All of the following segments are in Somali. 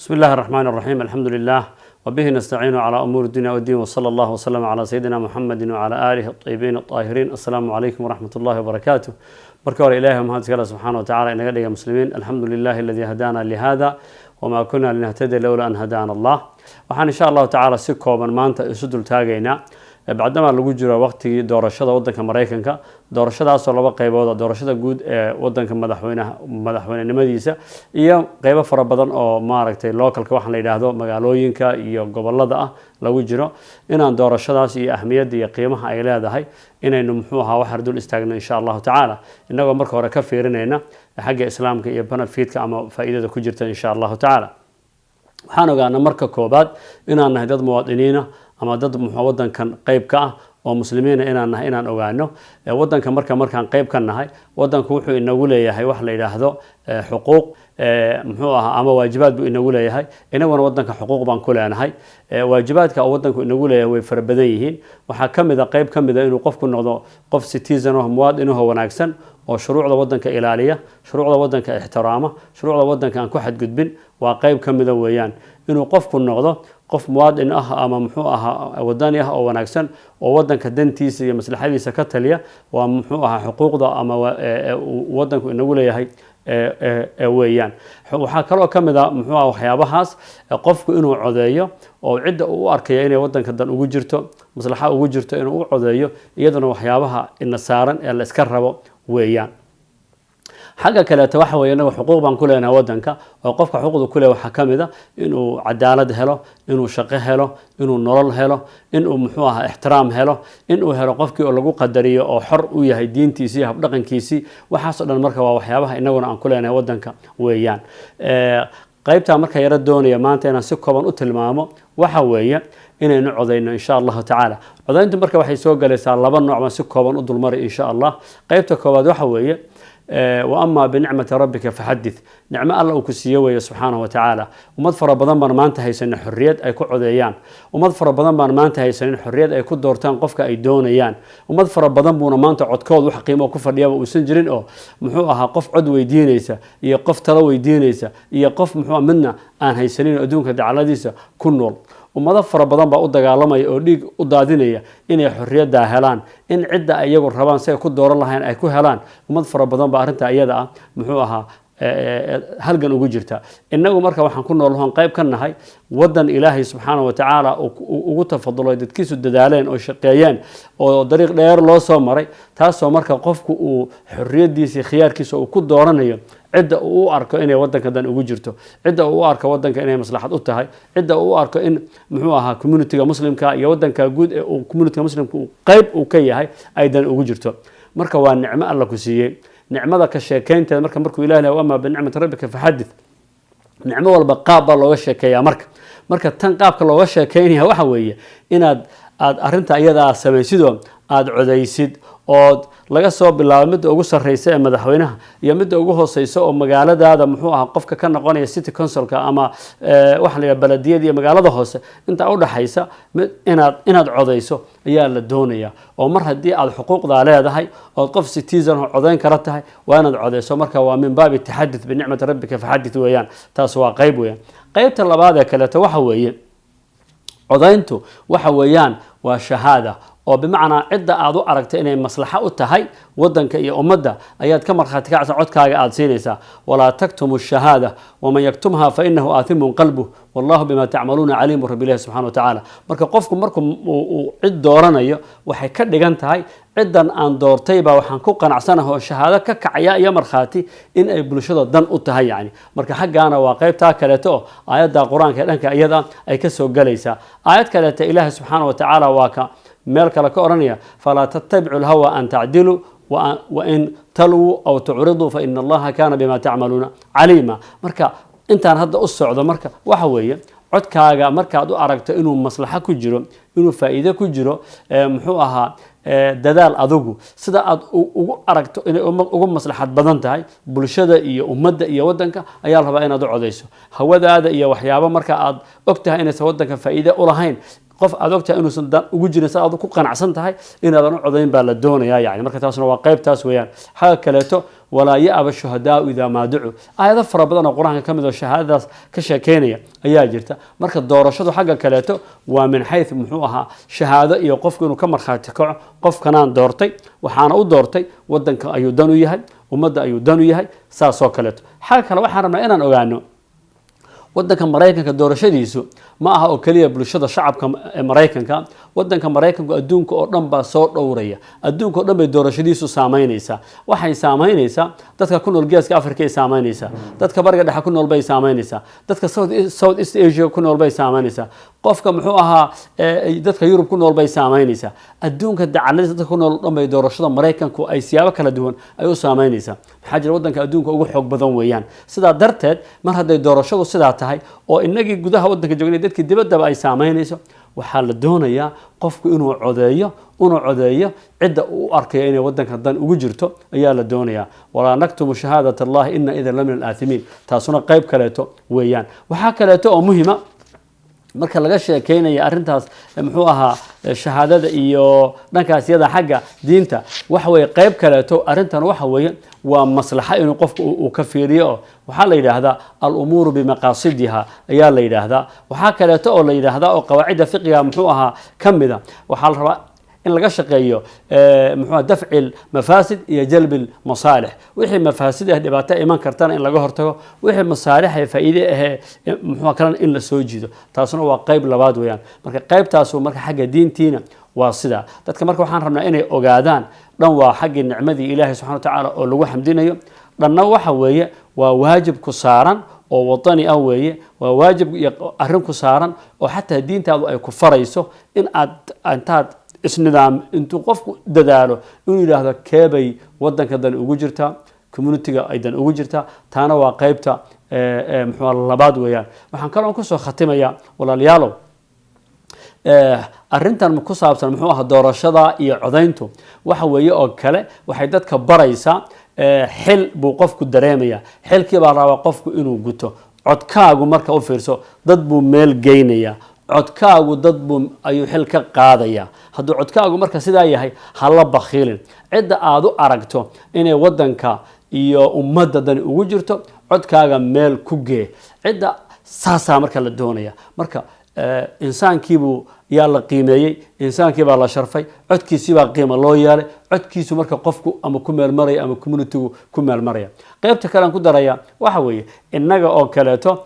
بسم الله الرحمن الرحيم، الحمد لله وبه نستعين على أمور الدنيا والدين، وصلى الله وسلم على سيدنا محمد وعلى آله الطيبين الطاهرين. السلام عليكم ورحمة الله وبركاته. Marka hore, Ilahay mahad iskale subxaana wa tacala inaga dhiga muslimiin. Alxamdu lilahi aladii hadaana lihada wamaa kuna linahtadi lowla an hadaana Allah. Waxaan insha Allahu tacaala si kooban maanta isu dultaagaynaa, bacdamaa lagu jiro waqtigii doorashada wadanka Maraykanka, doorashadaasoo laba qeybooda: doorashada guud ee wadanka madaxweynaha, madaxweynenimadiisa, iyo qeybo fara badan oo maaragtay localka waxaan la yidhaahdo magaalooyinka iyo gobolada ah lagu jiro, inaan doorashadaas iyo ahmiyadda iyo qiimaha ay leedahay inaynu muxuu ahaa waxar dul istaagno insha Allahu tacaala, inagoo marka hore ka fiirinayna xagga Islaamka iyo benefitka ama faa'iidada ku jirta insha Allahu tacaala. Waxaan ogaana marka koobaad inaan nahay dad muwaadiniina ama dad muxuu wadankan qeyb ka ah oo muslimiina inaan nahay, inaan ogaano wadanka. Marka markaan qeyb ka nahay wadanku, wuxuu inagu leeyahay wax la yidhaahdo xuquuq muxuu ahaa ama waajibaad buu inagu leeyahay. Inaguna wadanka xuquuq baan ku leenahay. Waajibaadka uu wadanku inagu leeyahay way fara badan yihiin. Waxaa ka mid a, qeyb ka mid a, inuu qofku noqdo qof citizen oo muwaadinaho wanaagsan oo shuruucda wadanka ilaaliya, shuruucda wadanka ixtiraama, shuruucda wadanka aan ku xadgudbin. Waa qeyb ka mida weeyaan inuu qofku noqdo qof muwaadin ah ama muxuu ahaa wadani ah oo wanaagsan oo wadanka dantiisa iyo maslaxadiisa ka taliya. Waa muxuu ahaa xuquuqda ama wadanku inagu leeyahay weeyaan. Waxaa kaloo ka mid a muxuu aha waxyaabahaas qofku inuu codeeyo oo cidda uu u arkaya inay wadanka dan ugu jirto, maslaxa ugu jirto, inuu u codeeyo. Iyaduna waxyaabaha ina saaran ee la iska rabo weeyaan. Xagga kaleeto waxa weeye, inagu xuquuq baan ku leenahay wadanka, oo qofka xuquuqda ku leh waxaa ka mid a inuu cadaalad helo, inuu shaqo helo, inuu nolol helo, inuu muxuu ahaa ixtiraam helo, inuu helo qofkii oo lagu qadariyo oo xor u yahay diintiisii iyo habdhaqankiisii. Waxaasoo dhan marka waa waxyaabaha inaguna aan ku leenahay wadanka weeyaan. Qaybtaa marka yaro doonaya maanta inaan si kooban u tilmaamo waxa weeye inaynu codayno insha Allahu tacaala. Codayntu marka waxay soo galaysaa laba nooc baan si kooban u dulmaray insha Allah. Qaybta koowaad waxa weeye wa amaa binicmati rabbika faxadith. Nicmo Alla uu ku siiye weeye subxaanahu wa tacaala. Ummad fara badan baan maanta haysanin xorriyad ay ku codeeyaan. Ummad fara badan baan maanta haysanin xorriyad ay ku doortaan qofka ay doonayaan. Ummad fara badan buuna maanta codkood wax qiimo ku fadhiyaba uusan jirin, oo muxuu ahaa qof cod weydiinaysa iyo qof talo weydiinaysa iyo qof muxuu midna aan haysanin oo adduunka dacaladiisa ku nool. Ummado fara badan baa u dagaalamaya oo dhiig u daadinaya inay xorriyaddaa helaan, in cidda ay iyagu rabaan si ay ku dooran lahayn ay ku helaan. Ummad fara badan baa arrintaa iyada ah muxuu ahaa halgan ugu jirta. Innagu marka waxaan ku nool hoon qayb ka nahay waddan Ilaahay subxaana wa tacaala ugu tafadulay, dadkiisu dadaaleen oo shaqeeyeen oo dariiq dheer loo soo maray, taasoo marka qofku uu xorriyaddiisa, khiyaarkiisa uu ku dooranayo cidda uu u arko inay wadanka dan ugu jirto, cidda uu u arko wadanka inay maslaxad u tahay, cidda uu u arko in muxuu ahaa communityga muslimka iyo wadanka guud ee uu communityga muslimka uu qayb uu ka yahay ay dan ugu jirto. Marka waa nicmo Alla ku siiyey. Nicmada ka sheekeynteeda marka, markuu Ilahi leeyahay amaa binicmati rabbika faxadith, nicmo walba qaab baa looga sheekeeyaa. Marka tan qaabka looga sheekeynaya waxa weeye inaad aad arrinta iyadaa samaysidoo aada codaysid, ood laga soo bilaabo midda ugu sarreysa ee madaxweynaha iyo midda ugu hooseysa oo magaaladaada muxuu ahaa qofka ka noqonaya city councilka ama waxa la yidhaha baladiyada iyo magaalada hoose intaa udhaxaysa, mid inaad codayso ayaa la doonaya. Oo mar haddii aad xuquuqdaa leedahay ood qof citizen oo codayn kara tahay, waa inaad codayso. Marka waa min baabi taxadith binicmati rabbika faxadith weeyaan. Taas waa qayb weeyaan. Qaybta labaad ee kaleeto waxa weeye, codayntu waxa weeyaan waa shahaada, oo bimacnaa cidda aad u aragtay inay maslaxo u tahay wadanka iyo ummadda ayaad ka markhaati kacsa, codkaaga aad siinaysaa. Walaa taktumu shahaada waman yaktumha fa inahu aathimun qalbuh wallahu bima tacmaluuna caliimu. Rabbilahi subxana wa tacaala, marka qofku markuu uu cid dooranayo, waxay ka dhigan tahay ciddan aan doortay baa waxaan ku qanacsanahay oo shahaado ka kacaya iyo markhaati in ay bulshada dan u tahay. Yani marka xaggaana waa qaybtaa kaleeto oo aayadda Qur-aanka ee dhanka iyada ay ka soo galaysaa. Aayad kaleeta Ilaahay subxaana wa tacaala waa ka meel kale ka odhanaya: falaa tattabicu lhawa an tacdiluu wain talwuu aw tucriduu fa ina Allaha kaana bima tacmaluuna caliima. Marka intaan hadda u socdo marka waxa weeye, codkaaga markaad u aragto inuu maslaxo ku jiro, inuu faa'iido ku jiro, muxuu ahaa dadaal adigu sida aad ugu aragto inay ugu maslaxad badan tahay bulshada iyo ummadda iyo wadanka ayaa la rabaa inaad u codayso. Hawadaada iyo waxyaabo marka aad og tahay inaysan wadanka faa'iide u lahayn Qof aad ogtahay inuusan dan ugu jirin sa aad ku qanacsan tahay inaadan u codayn baa la doonayaa yani. Marka taasna waa qaybtaas weeyaan. Xagga kaleeto, walaa ya'ba shuhadaau idaa maa ducuu, aayado fara badan oo Qur-aanka ka mid oo shahaadadaas ka sheekeynaya ayaa jirta. Marka doorashadu xagga kaleeto waa min xayth muxuu ahaa shahaado iyo qofku inuu ka markhaati kaco, qofkanaan doortay, waxaana u doortay wadanka ayuu dan u yahay, ummadda ayuu dan u yahay, saasoo kaleeto. Xagga kale waxaan rabnaa inaan ogaano wadanka Maraykanka doorashadiisu ma aha oo keliya bulshada shacabka Maraykanka. Wadanka Maraykanku adduunka oo dhan baa soo dhowraya, adduunka oo dhan bay doorashadiisu saameynaysaa. Waxay saameynaysaa dadka ku nool Geeska Africa ay saameynaysaa, dadka Bariga Dhexe ku nool bay saameynaysaa, dadka South East Asia ku nool bay saameynaysaa, qofka muxuu ahaa dadka Yurub ku nool bay saameynaysaa. Adduunka dacaladiisa dadka ku nool oo dhan bay doorashada Maraykanku ay siyaabo kala duwan ay u saameynaysaa. Maxaa jira? Wadanka adduunka ugu xoog badan weeyaan. Sidaa darteed mar hadday doorashadu sidaa tahay oo inagii gudaha wadanka joognay, dadkii dibaddaba ay saameynayso, waxaa la doonayaa qofku inuu codeeyo, una codeeyo cidda uu u arkayo inay wadanka dan ugu jirto ayaa la doonayaa. Walaa naktumu shahaadat Allahi ina idan la min alaathimiin. Taasuna qayb kaleeto weeyaan. Waxaa kaleeto oo muhima marka laga sheekeynaya arrintaas muxuu ahaa shahaadada iyo dhankaas iyada xagga diinta, waxa weeye qayb kaleeto arrintan waxa weeye waa maslaxa inuu qofku uu ka fiiriyo, oo waxaa la yidhaahdaa al-umuuru bimaqaasidiha ayaa la yidhaahdaa. Waxaa kaleeto oo la yidhaahdaa oo qawaacidda fiqiga muxuu ahaa ka mida, waxaa la rabaa in laga shaqeeyo muxuu dafci mafaasid iyo jalbi masaalix. Wixii mafaasid ah, dhibaato iman kartana in laga hortago, wixii masaalix ee faa'iide ahee muxuu kalena in la soo jiido. Taasuna waa qayb labaad weeyaan. Marka qaybtaasu marka xagga diintiina waa sidaa. Dadka marka waxaan rabnaa inay ogaadaan dhan waa xaggii nicmadii Ilaahay subxana wa tacaala oo lagu xamdinayo, dhanna waxa weeye waa waajib ku saaran oo wadani ah weeye, waa waajib iyo arrin ku saaran oo xataa diintaadu ay ku farayso in aad intaad isnidaam intuu qofku dadaalo inuu yidhaahdo keebay wadanka dan ugu jirtaa, communityga ay dan ugu jirtaa. Taana waa qaybta muxuu labaad weeyaan. Waxaan kaloo kusoo khatimayaa, walaalayaalow, arrintan ku saabsan muxuu ahaa doorashada iyo codayntu waxa weeye oo kale waxay dadka baraysaa xil buu qofku dareemaya, xilkii baa rabaa qofku inuu guto. Codkaagu marka u fiirso dad buu meel geynaya, codkaagu dad buu ayuu xil ka qaadaya. Hadduu codkaagu marka sidaa yahay, hala bakhiilin. Cidda aad u aragto inay wadanka iyo ummadda dani ugu jirto, codkaaga meel ku gee cidda saasaa marka la doonaya. Marka insaankiibuu yaa la qiimeeyey, insaankii baa la sharfay, codkiisii baa qiimo loo yeelay. Codkiisu marka qofku ama ku meelmaraya ama communitygu ku meelmaraya. Qaybta kale aan ku daraya waxa weeye innaga oo kaleeto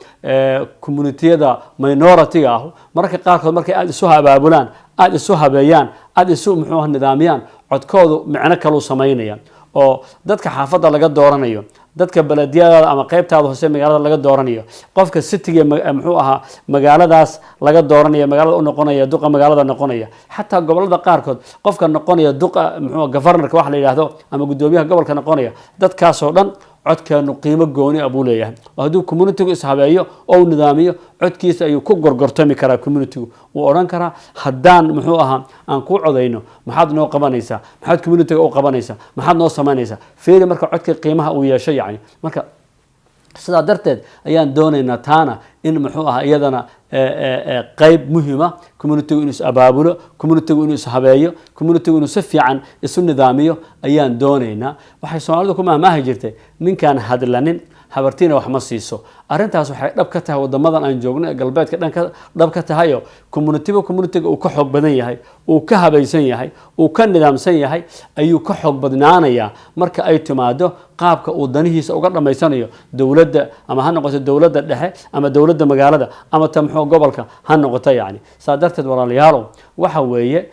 communitiyada minority-ga ah mararka qaarkood markay aada isu abaabulaan, aada isu habeeyaan, aada isu muxuu nidaamiyaan, codkoodu micno kaluu samaynaya. Oo dadka xaafadda laga dooranayo, dadka belediyadaada ama qaybtaada hoose magaalada laga dooranayo, qofka cityga muxuu ahaa magaaladaas laga dooranaya, magaalada u noqonaya duqa magaalada noqonaya, xataa gobolada qaarkood qofka noqonaya duqa muxuu governorka waxa la yidhaahdo ama guddoomiyaha gobolka noqonaya, dadkaasoo dhan codkeenu qiimo gooni ah buu leeyahay. Oo hadduu communitygu ishabeeyo oo uu nidaamiyo, codkiisa ayuu ku gorgortami karaa communitygu, wuu odhan karaa haddaan muxuu ahaa aan kuu codayno maxaad noo qabanaysaa, maxaad communityga u qabanaysaa, maxaad noo samaynaysaa? Fiiri marka codka qiimaha uu yeesho yacni. Marka sidaa darteed ayaan doonaynaa taana in muxuu ahaa iyadana qayb muhima communitygu inuu is abaabulo, communitygu inuu is habeeyo, communitygu inuu si fiican isu nidaamiyo ayaan doonaynaa. Waxay Soomaalidu ku mahmaahi jirtay, ninkaan hadlanin habartiina wax ma siiso. Arrintaas waxay dhab ka tahay wadamadan aan joogno ee galbeedka dhanka dhab ka tahayo. Communityba communityga uu ka xoog badan yahay, uu ka habaysan yahay, uu ka nidaamsan yahay ayuu ka xoog badnaanayaa marka ay timaado qaabka uu danihiisa uga dhammaysanayo dowladda, ama ha noqoto dowladda dhexe ama dowladda magaalada ama ta muxuu gobolka ha noqoto yacni. Saa darteed walaalayaalow, waxa weeye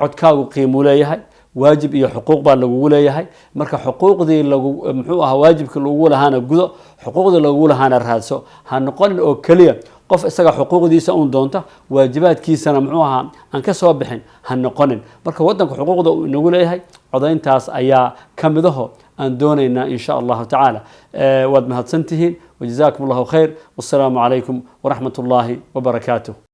codkaagu qiimuu leeyahay, waajib iyo xuquuq baa lagugu leeyahay. Marka xuquuqdii lagu muxuu ahaa waajibkii lagugu lahaana gudo, xuquuqdii lagugu lahaana raadso. Ha noqonin oo keliya qof isaga xuquuqdiisa uun doonta, waajibaadkiisana muxuu ahaa aan ka soo bixin ha noqonin. Marka waddanka xuquuqda uu inagu leeyahay codayntaas ayaa ka midaho aan doonaynaa insha Allahu tacaala. Waad mahadsantihiin, wajazaakum Allahu khayr, wassalaamu calaykum waraxmat ullaahi wabarakaatuh.